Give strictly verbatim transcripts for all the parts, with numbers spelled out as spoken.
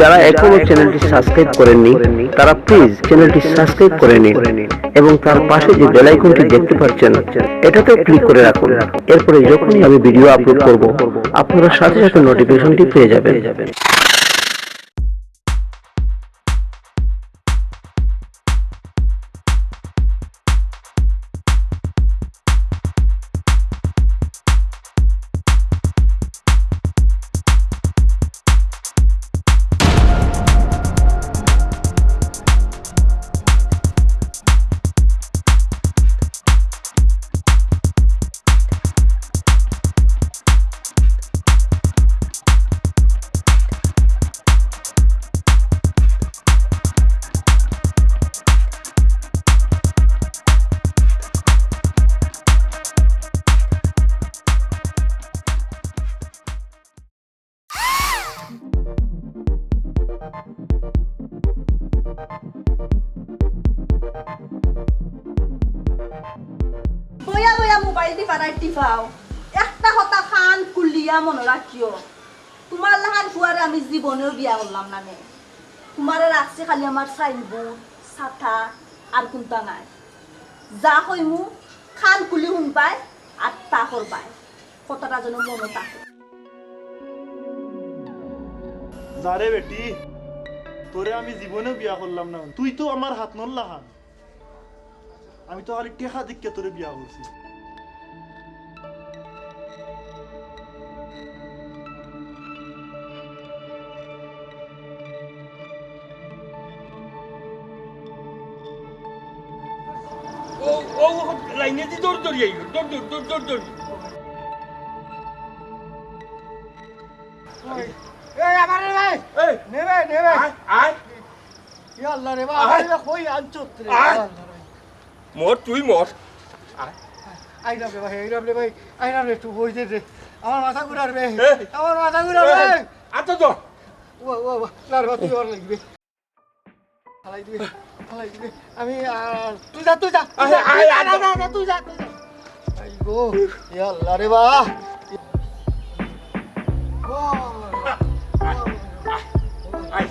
যারা এখনো চ্যানেলটি সাবস্ক্রাইব করেননি, তারা প্লিজ চ্যানেলটি সাবস্ক্রাইব করে নিন এবং তার পাশে যে বেল আইকনটি দেখতে পাচ্ছেন, এটাতেও ক্লিক করে রাখুন। এরপরে যখনই আমি ভিডিও আপলোড করব, আপনারা সাথে সাথে নোটিফিকেশনটি পেয়ে যাবেন। বইয়া বইয়া মোবাইল টিপার আর টিপাও। একটা কথা কান খুলিয়া মনো রাখিও, তুমার লাখান ফুয়ারে আমি জীবনেও বিয়া করলাম না নে। তুমারে রাখছি খালি আমার সাইনবোর্ড, ছাতা, আর কুন্তা নাই। যা কইমু, কান খুলি হুনবায় আর তা করবায়। কথাটা যেন মনো থাকে। যা রে বেটি, তোরে আমি জীবনেও বিয়া করলাম না। তুই তো আমার হাতনর লাখান। আমি তো খালি টেকা দেখিয়া তোরে বিয়া করছি। ও, ও, ও, লাইনে দি দৌড় দৌড়ি আইলো। দৌড়, দৌড়, দৌড়, দৌড়, দৌড়। এই, এই, আমার রে ভাই। এই। নে ভাই, নে ভাই। আয়, আয়। ইয়া আল্লাহ রে বাবা, আয়। আরে কই আনছত রে? আয়। ইয়া আল্লাহ রে। মর, তুই মর। আয়। আইরাম রে ভাই, আইরাম রে ভাই, আইরাম রে, একটু বই দে রে। আমার মাথা ঘুরার রে। এ? আমার মাথা ঘুরার এ? রে। আচ্ছা তো। ও, ও, ও, না রে বাবা, তুই আমার লাগবে। ফালাই দিবে, ফালাই দিবে। আমি, আহ, তুই যা, তুই যা, তুই আয়, যা, আয়, তুই যা, আয়, না, না, না, তুই যা, তুই যা। আই গো, ইয়া আল্লাহ রে বাবা। ও, আয়।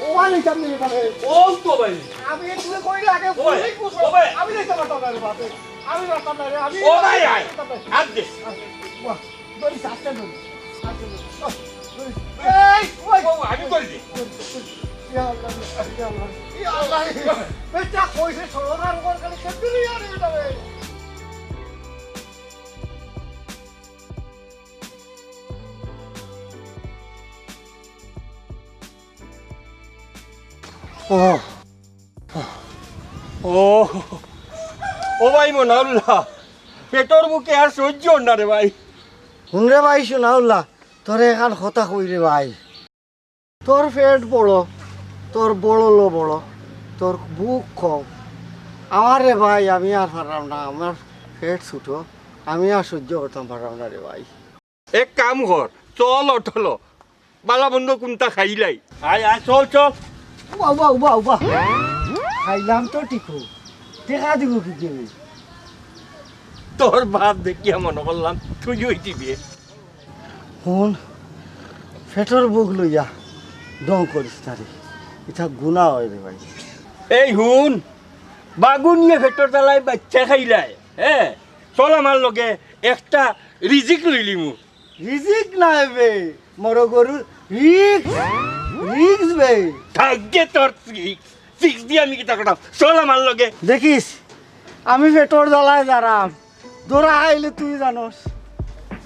ও ভাই, সামনে ভাই। ও তো ভাই। আমি একটু কই আগে ও ভাই, বলি, ও ভাই। আমি দেখতে পারতাম না রে বাপে। আমি পারতাম না রে, আমি ও ভাই, আয়। পারতাম না। আজ দে। বাহ, ধরিস, আস্তে ধরিস। আস্তে ধরিস। আহ, ধরিস। এই, ওই। ও, আমি ধরি দি। ইয়া আল্লাহ, ইয়া আল্লাহ, ইয়া আল্লাহ। বেটা কইছে সরকার ওর কাছে কেন দিলি আর এটা রে? ও, ও, ও ভাই মনাউল্লাহ, পেটর ভুকে আর সহ্য অর না রে ভাই। হুন রে ভাই সোনাউল্লাহ, তোরে এখান কথা কই রে ভাই। তোর পেট বড়, তোর বড় লো বড়, তোর ভুক কম। আমার রে ভাই, আমি আর পারলাম না, আমার পেট ছোট, আমি আর সহ্য করতাম পারলাম না রে ভাই। এক কাম কর, চল অটল, বালা মন্দ কুনটা খাইলাই। আয়, আয়, চল, চল। উবা, উবা, উবা, উবা। খাইলাম তো ঠিক, টেকা দিব কি দিবি? তোর ভাব দেখিয়া মনো করলাম তুই ওই দিবে। হুন, পেটর ভুক লইয়া ঢং করিস না রে, ইটা গুনা অয় রে ভাই। এই হুন, বাগুনিয়ে পেটর তালায় বাচ্চা খাইলায়, হ্যাঁ? চল আমার লগে একটা রিজিক লইলিমু। রিজিক না এবে, মরো গরুর রিক। রিক্স বে। থাকবে তোর রিক্স। রিক্স দিয়া আমি কিতা করতাম? চল আমার লগে। দেখিস, আমি পেটর জ্বালায় যারাম, ধরা খাইলে তুই জানোস।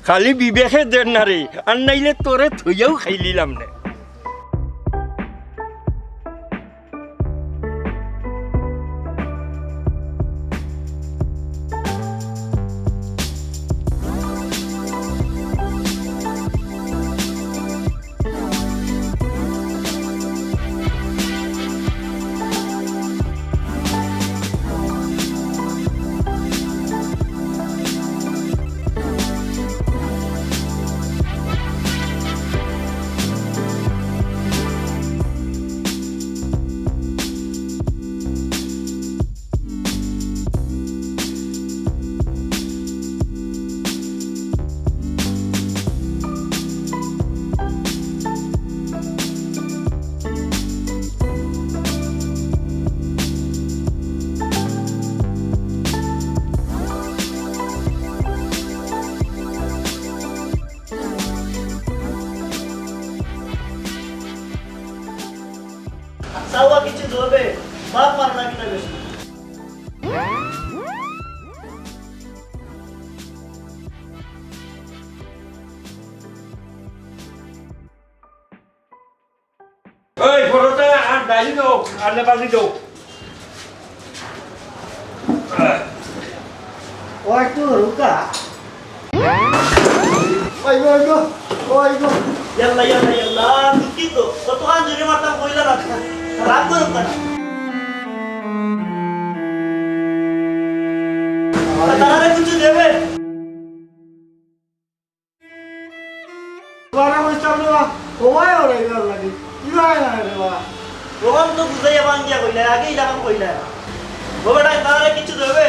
খালি বিবেকে দের না রে, আর নাইলে তোরে থইয়াও খাইলিলাম নে। চাওয়া কিছু দেবে, বাপ মারা না কিনা বেশি। ওই পরোটা আর ডাইল দাও, আর লেবাজি দাও। ও একটু রুকা। ওই গো, ওই গো, ওই গো। ইয়াল্লা, ইয়াল্লা, ইয়াল্লা, দুঃখিত। কতক্ষণ জোরে মারতাম কইলা না। রাগ করো না। তারা কিছু দেবে? বারা কইতাম রে বা, ও ভাই, ওরা এবার লাগে। কি ভাই না রে বা? ভগবান তো বুঝাইয়া বান দিয়া কইলা, আগে ইলাকাম কইলা। ও বেটা, তাহলে কিছু দেবে?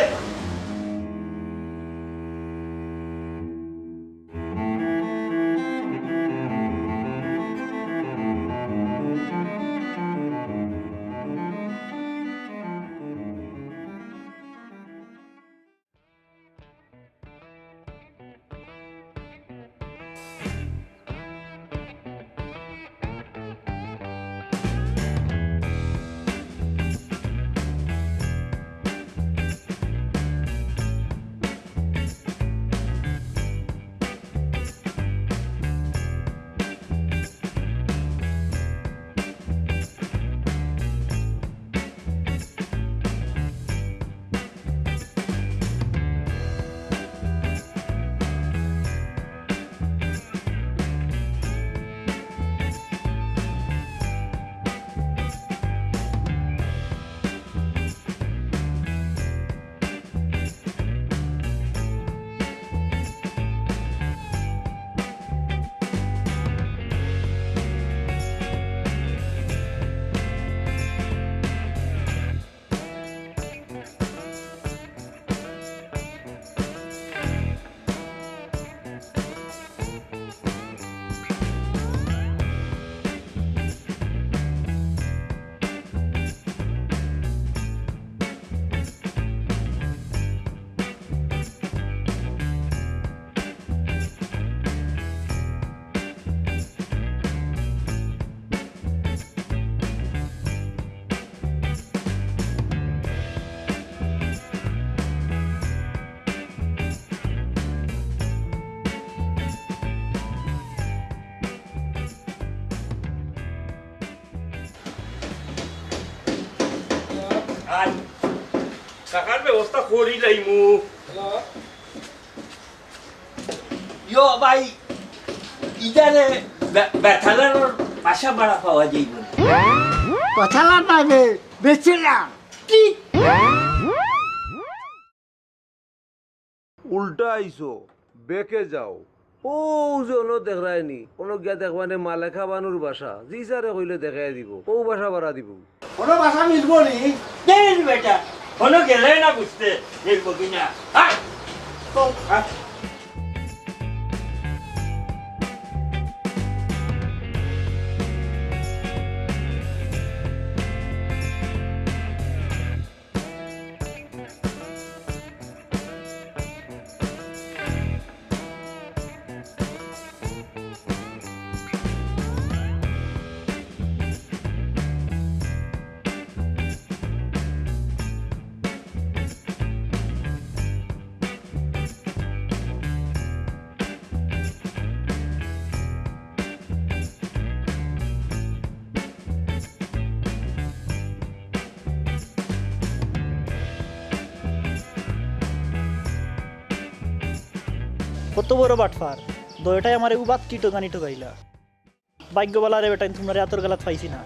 আয়, টাকার ব্যবস্থা করি লাইমু। হ্যালো। ইয়ো ভাই, ইদারে বে-, বেতালার বাসা ভাড়া পাওয়া যাইব? বেতালার নামে বেচে না। কি? উল্টা আইছো, বেকে যাও। ও যে অনো দেখরায়নি, অনো গিয়া দেখবানে মালেকা বানুর বাসা। জি স্যারে কইলে দেখাই দিব। ও বাসা ভাড়া দিব। কোনো বাসা মিলবো নি? দেন বেটা, কোনো গেলে না বুঝতে, মিলবো কি না? আয়। তো, আয়। কত বড় বাটপার। দুইটায় আমারে উবাত টিটো গানি ঠকাইলা। ভাগ্য ভালা রে বেটাইন, তুমরারে আতর গালাত পাইছি না।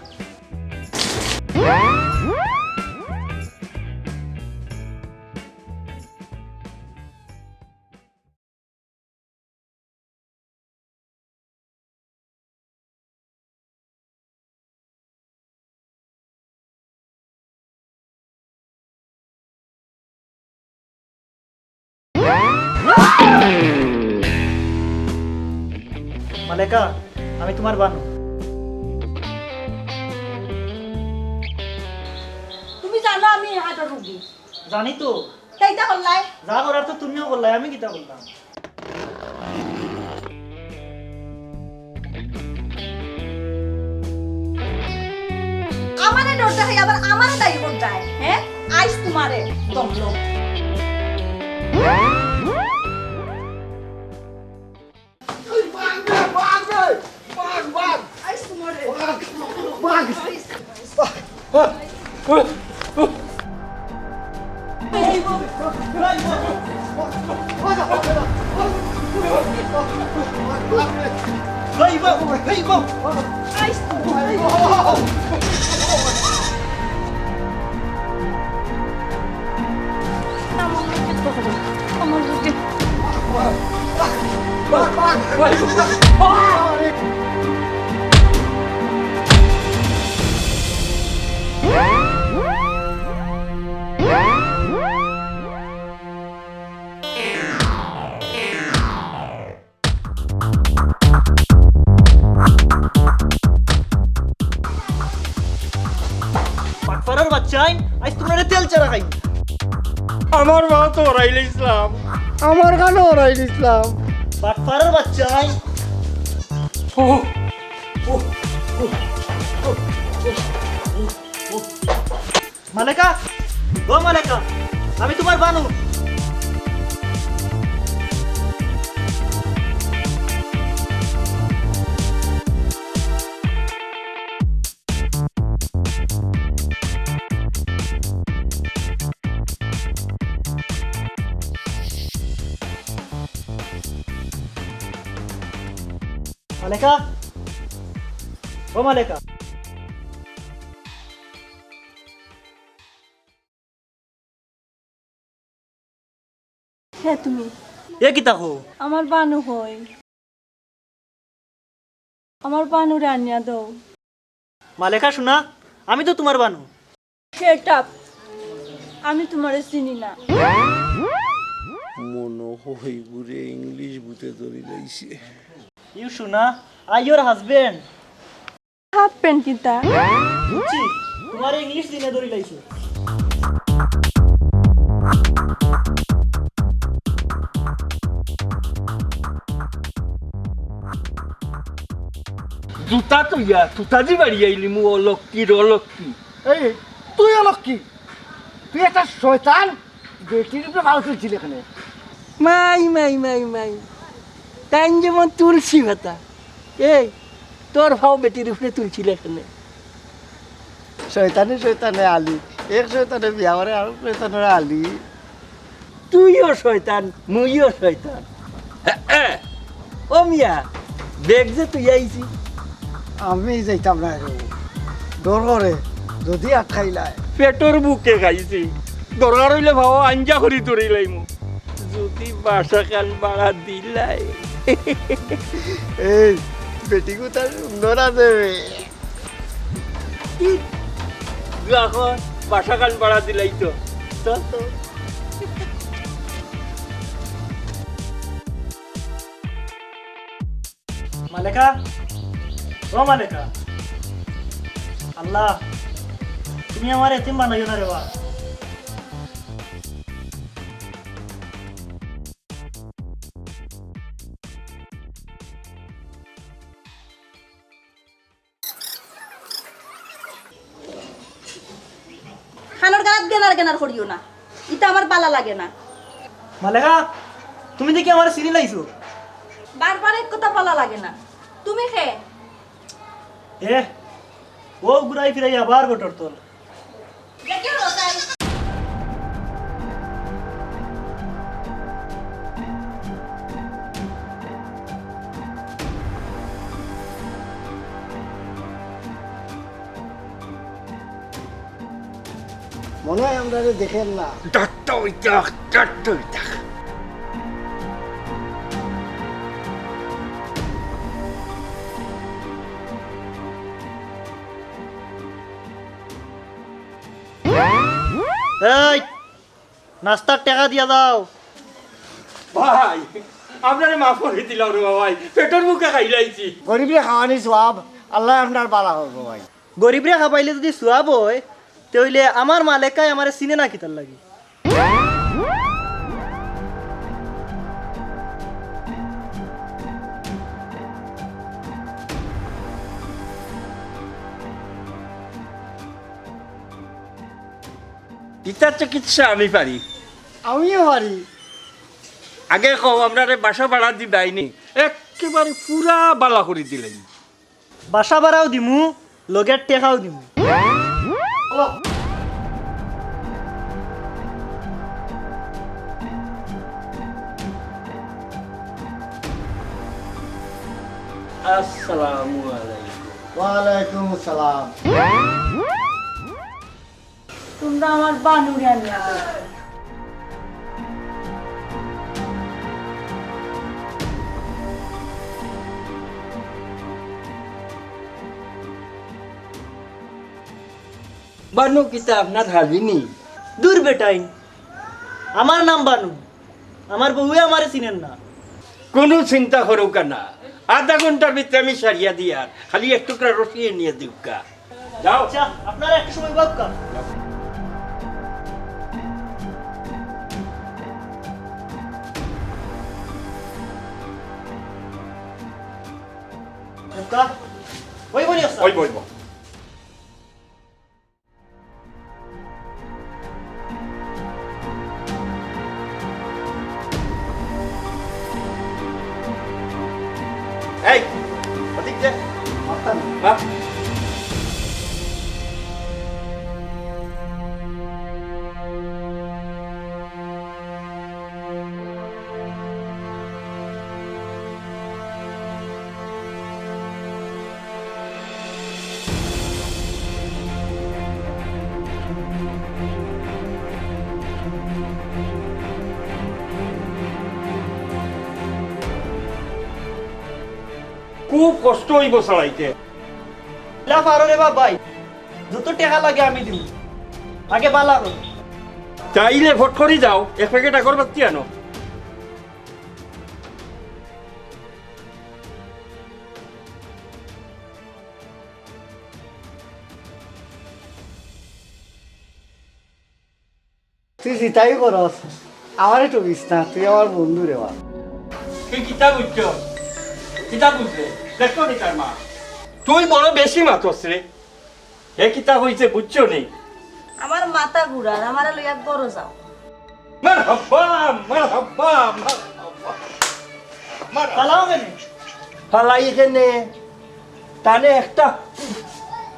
মালেকা, আমি তুমার বানু। তুমি জানো আমি হার্টর রুগী। জানি তো। তাই তা করলাই? যা করার তো তুমিও করলাই, আমি কিতা করলাম? আমারে ডর দেখাই আবার আমারে দায়ী করতায়, হ্যাঁ? আইস তুমারে দমলো। বাটপারর বাচ্চাইন, আইজ তুমরারে তেল ছাড়া খাই। আমার মা তো হরাইল ইসলাম, আমার গানও হরাইল ইসলাম। বাটপারর বাচ্চাইন। ও, ও, ও, ও, ও, ও, ও। মালেকা, ও মালেকা, আমি তুমার বানু। মালেকা, ও মালেকা। হে তুমি। এ কিতা কও? আমার বানু কই? আমার বানুরে আনিয়া দেও। মালেকা সোনা, আমি তো তুমার বানু। Shut up! আমি তুমারে চিনি না। মনো অয় বুলে ইংলিশ ভূতে ধরিলাইছে। ইউ সোনা, I your husband. Half pant কিতা? বুঝছি, তুমারে ইংলিশ জিনে ধরিলাইছে। জুতা থইয়া তুতা দি বাড়ি আইলিমু, অলক্ষ্মীর অলক্ষ্মী। এই, তুই অলক্ষ্মী? তুই একটা শয়তান। বেটির উপরে ভাও তুলছিলে কেনে? মাই, মাই, মাই, মাই। তাইন যেমন তুলসী পাতা। এই, তোর ভাও বেটির উপরে তুলছিলে কেনে? শয়তানে শয়তানে আলি। এক শয়তানে বিয়া করে, আর শয়তানের আলি। তুইও শয়তান, মুইও শয়তান। ও মিয়া, ব্যাগ যে তুই আইছি। আমি যাইতাম না রে। ডর করে, যদি আটকাইলায়। পেটর ভুকে খাইছি। দরকার অইলে ভাও আঞ্জা করি ধরিলাইমু। যদি বাসাখান ভাড়া দিলায়। এই, বেটি কোথায় সুন্দর আছে রে। কি? রাখো, বাসাখান ভাড়া দিলাইতো। চল তো। মালেকা, ও মালেকা। আল্লাহ, তুমি আমারে এতিম বানাইও না রে বা। কানর গালাত গেনার গেনার করিও না, ইতা আমার বালা লাগে না। মালেকা, তুমি দেখি আমারে চিনিলাইছো? বারবার এক কথা বালা লাগে না। তুমি কে? এ, ও ঘুরাই ফিরাই আবার গটর তল। দেখে রোজাই। মনে হয় আমরারে দেখের না। ডাক্তার অইতাক, ডাক্তার অইতাক। এই, নাস্তার টেকা দিয়া দাও। ভাই, আপনারে মাফ করি দিলাম রে বাবা, ভাই, পেটর ভুকে খাইলাইছি। গরিবরে খাওয়ানি সওয়াব, আল্লায় আপনার বালা করবো ভাই। গরিবরে খাবাইলে যুদি সওয়াব অয়, তে অইলে আমার মালেকায় আমারে চিনে না কিতার লাগি? ইতার চিকিৎসা আমি পারি। আমিও পারি। আগে কও, আপনারে বাসা ভাড়া দিবায়নি? একেবারে পুরা বালা করি দিলাইমু। বাসা ভাড়াও দিমু, লগের টেকাও দিমু। আসসালামু আলাইকুম। ওয়ালাইকুম আসসালাম। তুমরা আমার বানুরে আনিয়া দেও। বানু কিতা আপনার হালি নি? দূর বেটাইন, আমার নাম বানু। আমার বউয়ে আমারে চিনের না। কুনু চিন্তা করউক্কা না, আধা ঘন্টার ভিতরে আমি সারিয়া দিয়ার, খালি এক টুকরা রশি আনিয়া দেউক্কা। যাও। আচ্ছা, আপনারা একটু সময় পাউক্কা। ওই বলি, ওই বলবো। এই, ওদিক দে। হ্যাঁ। খুব কষ্ট অইবো চালাইতে। ইলা পারো রে বা ভাই, যত টেকা লাগে আমি দিমু, আগে বালা করো। তাইলে ফট করি যাও, এক প্যাকেট আগরবাতি আনো। তুই যেতাউ করস, আমারে ঠকিস না, তুই আমার বন্ধু রে বা। তুই কিতা বুঝছস? কিতা বুঝলে? দেখতো নি তার মা। তুই বড় বেশি মাতস রে। হে কিতা কইছে বুঝছো নি? আমার মাথা ঘুরার, আমারে লইয়া ঘরো যাও। মারহাবা, মারহাবা, মারহাবা। মারহাবা। ফালাও কেনে? ফালাই কেনে? তানে একটা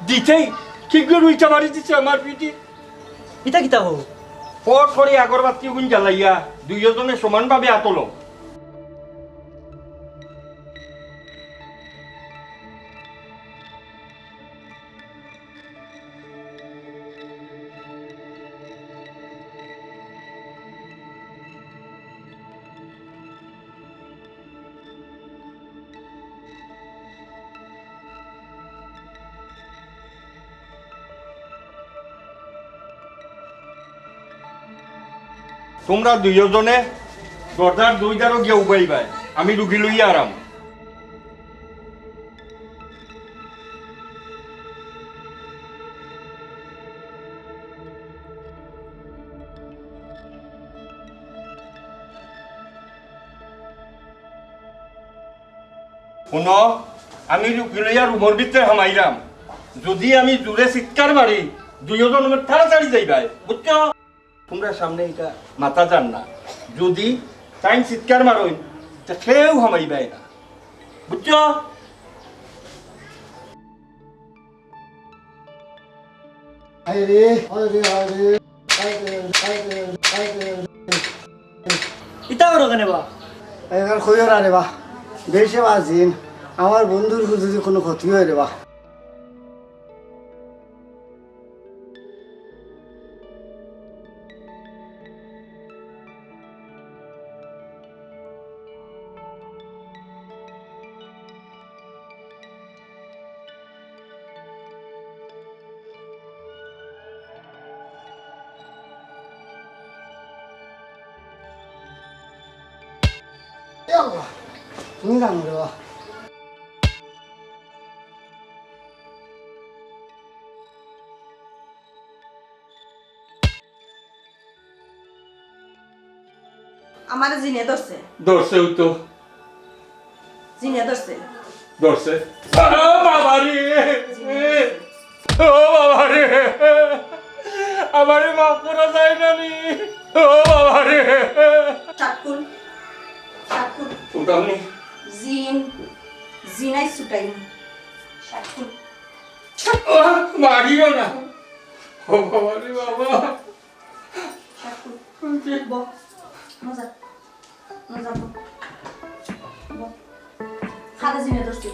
দিতেই কিগুর উল্টা মারি দিছে আমার পিঠে। ইতা কিতা কও? ফট করি আগরবাতি গুন জ্বালাইয়া দুইওজনে সমানভাবে আতলো। তুমরা দুইওজনে দরজার দুই ধারো গিয়া উবাইবায়, আমি রুগী লইয়া আরাম। হুনো, আমি রুগী লইয়া রুমর ভিতরে হামাইরাম। যুদি আমি জুরে চিৎকার মারি, দুইওজন আমার তাড়াতাড়ি যাইবায়, বুঝছো? তুমরা সামনে ইটা মাতা যার না। যুদি তাইন চিৎকার মারইন, তে কেউ হামাইবায় না। বুঝছো? হায় রে, হায় রে, হায় রে, হায় রে, হায় রে, হায় রে। ইতা করো কেনে বা? এবার কইও না রে বা। দেশে বাজিন, আমার বন্ধুর যুদি কুনু ক্ষতি অয় রে বা। এ আল্লাহ, তুমি জানো রে বা। আমারে জিনে ধরছে। ধরছে ও তো। জিনে ধরছে। ধরছে। ও বাবা রে! জিনে ধরছে। ও বাবা রে! আমারে মাফ করা যায় না নি? ও বাবা রে! শাকুল, শাকুল। উঠাওনি? জিন, জিনাই ছুটাইনি। শাকুল। ও, মারিও না। ও বাবা রে বাবা। শাকুল। বহ। মজা। মজা বহ। বহ। খাদে জিনে ধরছি।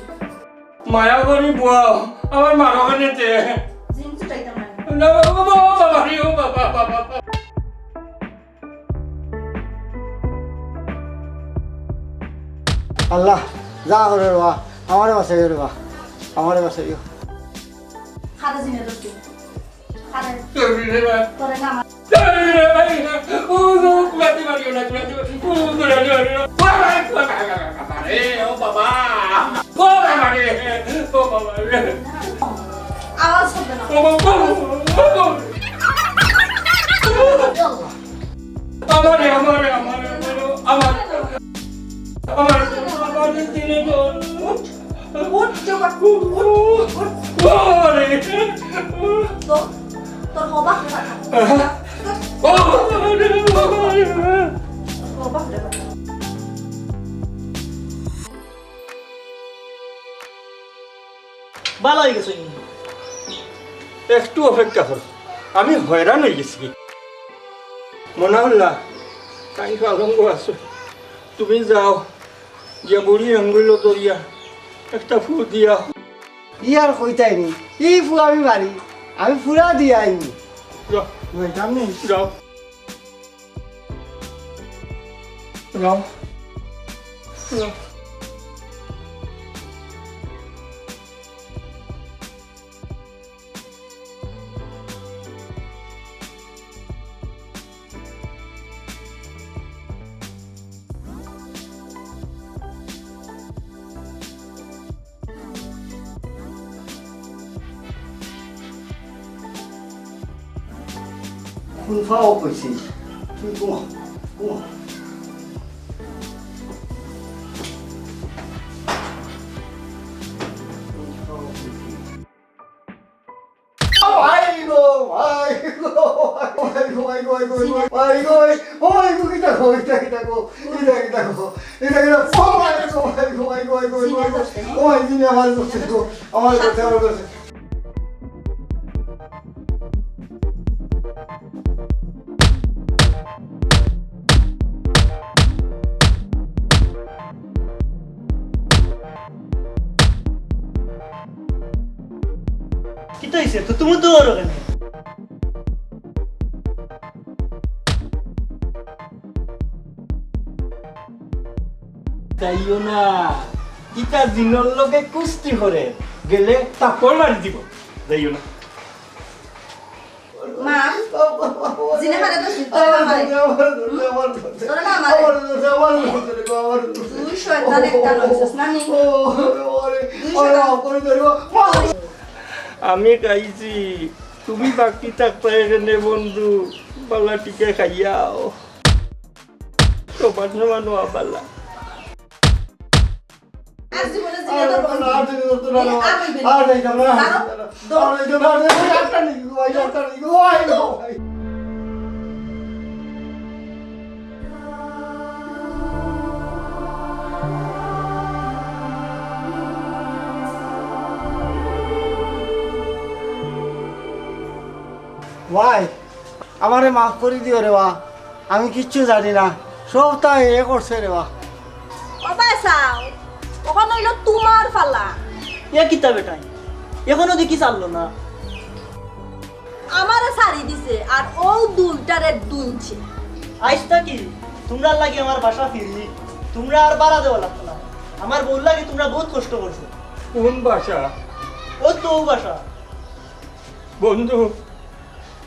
মায়া করি বও, আমার মারো কেনে তে? জিন ছুটাইতাম না। না, বাবা, বাবা, বাবা, বাবা, বাবা, বাবা। আল্লাহ, যা করে রে বা, আমারে বাঁচাইও রে বা, আমারে বাঁচাইও। খাদে জিনে ধরছি। খাদে। তোরে না আমার। ও, ও, কুলাতে মারিও না, কুলাতে মারিও না। ও, কুলাতে মারিও না। আরে, ও বাবা। ও বাবা রে, ও বাবা রে। আওয়াজ হবে না। ও বাবা, ও বাবা। আমারে, আমারে, আমারে, আমারে, আমারে। আমারে, আমারে, আমারে, উঠ, উঠ, চুপ কর, উঠ, উঠ। আমারে। তো, তোর হবা হয়ে থাকে। ও বাবা রে, ও বাবা রে। তোর হবা হয়ে থাকে। ভালা অই গেছে নি? একটু অপেক্ষা করো, আমি হয়রান অই গেছি। মনাউল্লাহ, তাই পালঙ্গ আছো, তুমি যাও, গিয়া বুড়ি আঙ্গুল ধরিয়া একটা ফু দিয়া। ই আর কইতাই নি, ই ফু আমি মারি, আমি ফুরা দিয়া আইনি। যাও। যাইতাম নি? যাও। রাম। রাম। কোন ফাও কইছি? তুই ঘুমা, ঘুমা। ও ভাই গো, ভাই গো, ভাই গো, ভাই গো, ভাই গো, ভাই গো, ভাই গো, ও ভাই গো, কিতা গো, কিতা, কিতা গো, কিতা, কিতা গো, কিতা, কিতা, ও ভাই গো, ভাই গো, ভাই গো, ভাই গো, ভাই গো, ও ভাই, জিনে আমার করছে গো, আমার করছে, আমার করছে। কিতা অইছে? তো তুমি তো ওর ওখানে। যাইও না। ইতা জিনর লগে কুস্তি করে। গেলে থাপ্পড় মারি দিব। যাইও না। মা, জিনে মারে তো সিদ্ধ না মারে। আমার ধরছে, আমার ধরছে, আমার ধরছে। তোরা না মারে। আমার ধরছে, আমার ধরছে, আমার ধরছে। তুই শয়তান একটা লইছস না নি? ও, ওরে, তুই ওরে, শয়তান। মাফ করে দে, মা। আমি খাইছি, তুমি বাকি থাকতা এখানে বন্ধু, বালা টিকে খাইয়াও। সমান সমান হওয়া বালা। আর জীবনে জিনে আর ধরবো না, না। আর জিনে ধরতো না, এই না। আর হইবে না। আর হইবে না। দাঁড়াও, দৌড়। আর হইবে না, আর হইবে না, আর হইবে না, আর হইবে না। ভাই, আমারে মাফ করি দিও রে বা, আমি কিচ্ছু জানি না, সব তাই এ করছে রে বা। ও ভাই চাও, অখন অইলো তুমার ফালা। এ কিতা বেটাই, অখনো দেখি ছাড়লো না। আমারে ছাড়ি দিছে, আর অউ দুইটারে দুইনছে। আইজ থাকি তুমরার লাগি আমার বাসা ফিরি, তুমরা আর ভাড়া দেওয়া লাগতো না। আমার বউর লাগি তুমরা বউত কষ্ট করছো। কোন বাসা? অউ তো অউ বাসা। বন্ধু,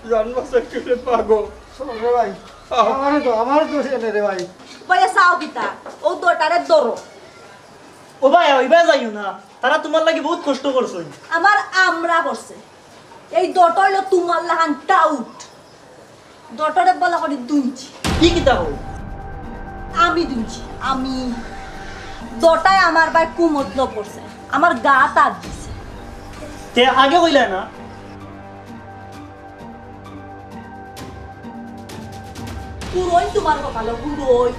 জান বাঁচাইতে পাগল। রে ভাই, আহ। আমারে তো, আমারে তো সেনে রে ভাই। ভাইয়া, চাও কিতা? ও দটারে ধরো। ও ভাই, ওইবা যাইও না, তারা তুমার লাগি বউত কষ্ট করছইন। আমার আমরা করছে, এই দটা অইলো তুমার লাখান টাউট। দটারে বালা করি দুইছি। কি কিতা কও? আমি দুইছি, আমি। দটায় আমার ভাই কুমদলো পড়ছে, আমার গাত আত দিছে। তে আগে কইলা না? পুরোই তুমার কপালো, পুরোই।